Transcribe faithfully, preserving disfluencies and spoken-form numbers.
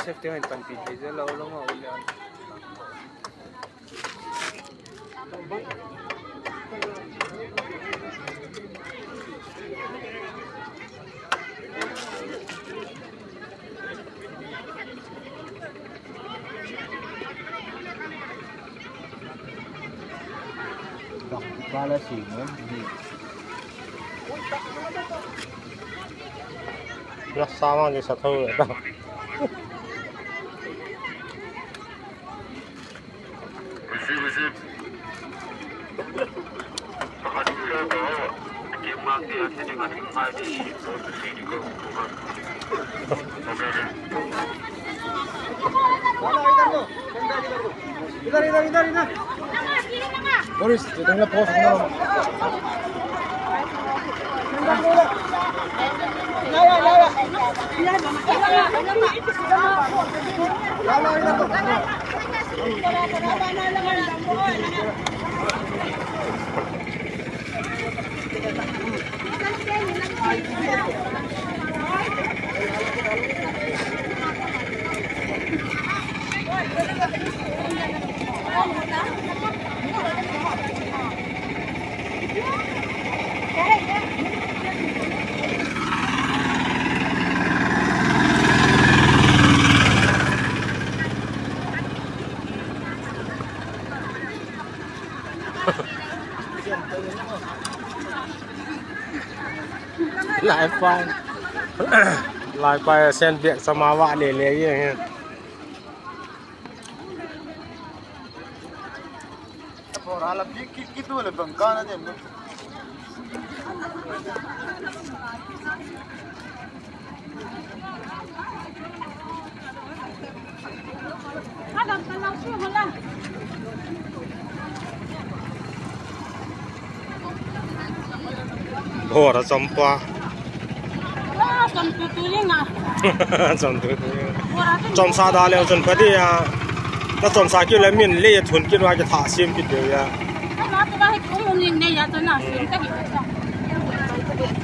Safety ꯑꯣꯏꯅ ꯄꯟꯕꯤ ꯍꯩꯖ ꯂꯧ ꯂꯧ ꯉꯧ ꯂꯩꯔꯝꯃꯦ꯫ ꯄꯨꯔꯥ ꯆꯥꯝꯃꯒꯤ ꯆꯠꯊꯧꯔꯦ꯫ ꯂꯥꯏ ꯄꯥꯏ꯫ ꯂꯥꯏ ꯄꯥꯏ ꯁꯦꯟ ꯕꯦꯛ ꯆꯥꯝꯃꯉꯥ ꯋꯥꯠꯂꯦ ꯂꯩ ꯌꯦꯡꯉꯦ꯫ ꯕꯣꯔꯥ ꯂꯝꯕꯤ ꯀꯤꯠ ꯀꯤꯠ ꯇꯨ ꯂꯩꯐꯝ ꯀꯥꯟꯅꯗꯦ꯫ ꯕꯣꯔꯥ ꯆꯝꯄ꯭ꯔꯥ꯫ ꯆꯝꯐꯨꯠꯇꯨꯅꯤꯅ꯫ ꯆꯝꯐꯨꯠꯇꯨꯅꯤ꯫ ꯕꯣꯔꯥꯗꯨ ꯆꯝꯁꯥ ꯗꯥ ꯂꯦ ꯆꯝꯐꯨꯠꯇꯤ ꯌꯥ꯫ ꯅ ꯆꯝꯁꯥ ꯀꯤꯂꯣ ꯃꯤꯟ ꯂꯦ ꯊꯨꯟ ꯀꯤꯂꯣ ꯀꯤ ꯊꯥ ꯁꯦꯝ ꯄꯤꯗꯦ ꯌꯥ꯫ ꯀꯅꯥ ꯇꯨ ꯍꯦꯛ ꯊꯣꯡꯉꯨ नहीं, नहीं, या तो ना, सुनता ही बच्चा।